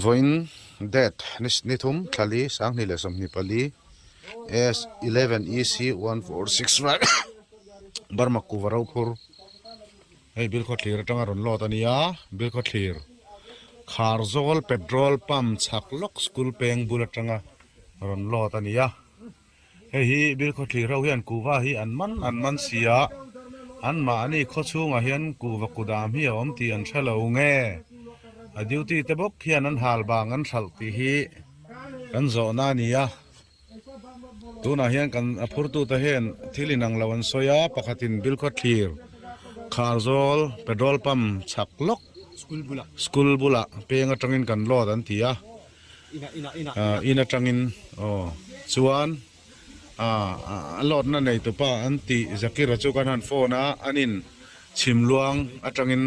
Vawiin date ni thum thlali sanghnih leh 24 S 11 EC 1465 Burma kuva rophur hei Bilkhawthlir atanga rawn load a nia Bilkhawthlir Kharzawl petrol pump chhak lawk school peng bul atanga rawn load a ni a. Hei hi Bilkhawthlir ho hian kuhva hi an man an man si a, anmahni khawchhungah hian kuhva kudam hi a awm tih an hre lo nge? A duty te bawk hian an hal bang an hralh tih hi kan zawhna a ni a. Tunah hian kan a phurtute hian thil inang lo an sawi a, pakhatin Bilkhawthlir Kharzawl petrol pump chhak lawk school bulah peng atangin kan load an ti a. In atangin aw chuan a lawtna nei tupa an tih Zakira chu kan han phone a an in chhim luang atangin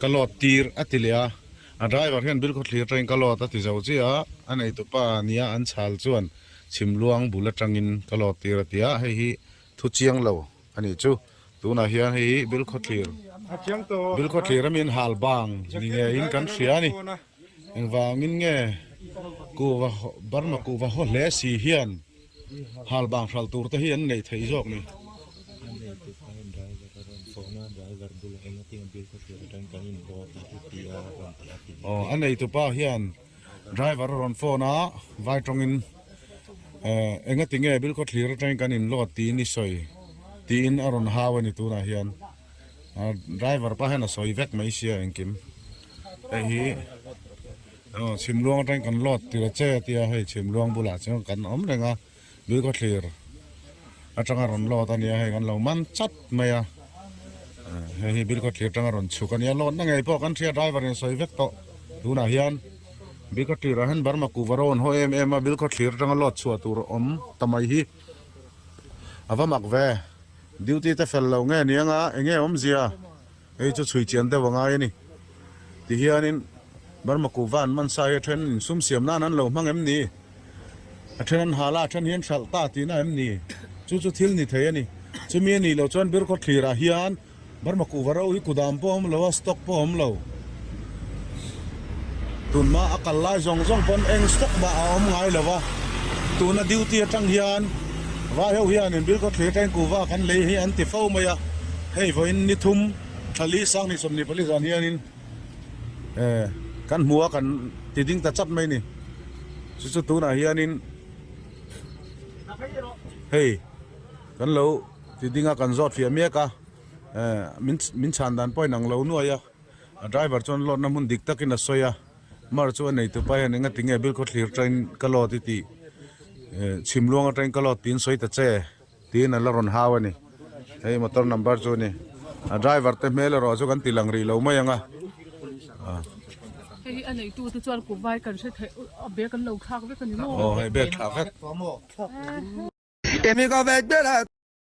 ka load tir a ti leh a a driver hian Bilkhawthlir atangin ka load a ti zo chiah a a nei tupa nia an chhal chuan chhim luang bul atangin ka load tir a ti a hei hi thu chiang lo a nih chu tunah hian hei hi Bilkhawthlir Bilkhawthlir a min hal bang ni ngeiin kan hria a ni. Engvangin nge kuhva Burma kuhva haw hle si hian hal bang hral tur te hi an neih theih zawk ni? Aw a neitupa hian driver a rawn phone a vai tawngin engati nge Bilkhawthlir atangin kan in load tiin i sawi tiin a rawn hau a ni tunah hian. Driver pa hian a sawi vek mai sia engkim hei hi aw chhimluang atangin kan load tir a che tia hei chhimluang bulah chuan kan awm reng a Luikhawthlir atanga rawn load a nia hei kan lo man chat mai a hei hi Bilkhawthlir atanga rawn chhuk a nia load na ngei pawh kan hria driver in a sawi vek tawh tunah hian Bilkhawthlir ah hian Burma kuhva rawn haw em em a Bilkhawthlir atanga load chhuah tur awm ta mai hi a va mak ve. Duty te fel lo nge ni anga enge awmzia hei chu chhui chian deuh a ngai a ni. Tihianin Burma kuhva an man sa hi a then insum siam nan an lo hmang em ni? A then an hal a, a then hi an hralh ta tihna em ni? Chu chu thil ni thei a ni. Chumi a nih loh chuan Birkhawthlirah hian Burma kuhva ro hi kudam pawh a awm lo a, stock pawh a awm lo. Tunhma a kal lai zawng zawng pawn eng stock mah a awm ngai lo va. Tuna duty atang hian vai ho hianin Bilkhawthlir atangin kuhva kan lei hi an ti fo mai a. Hei vawiin ni thum thali sang ni 24 zan hianin eh kan hmu a kan ti ding ta chat mai ni. Chu chu tunah hianin hei kan lo ti ding a kan zawt fiah mek a. Min min chhan dan pawhin ang lo nuai a, a driver chuan load na hmun dik takin a sawi a, mar chu a nei tupa hian enga tinge Bilkhawthlir train ka load i tih Chhimluanga train ka load tiin sawi ta che tiin a la rawn hau a ni, hei motor number chu a ni, a driver te hmel erawh chu kan ti lang rih lo mai ang a. Hei hi a neitu te chuan kuvai kan hre theih a bag an lo thlak vek a ni maw? Aw hei bag thlak vek. Èmi kan fẹ́ gbéra.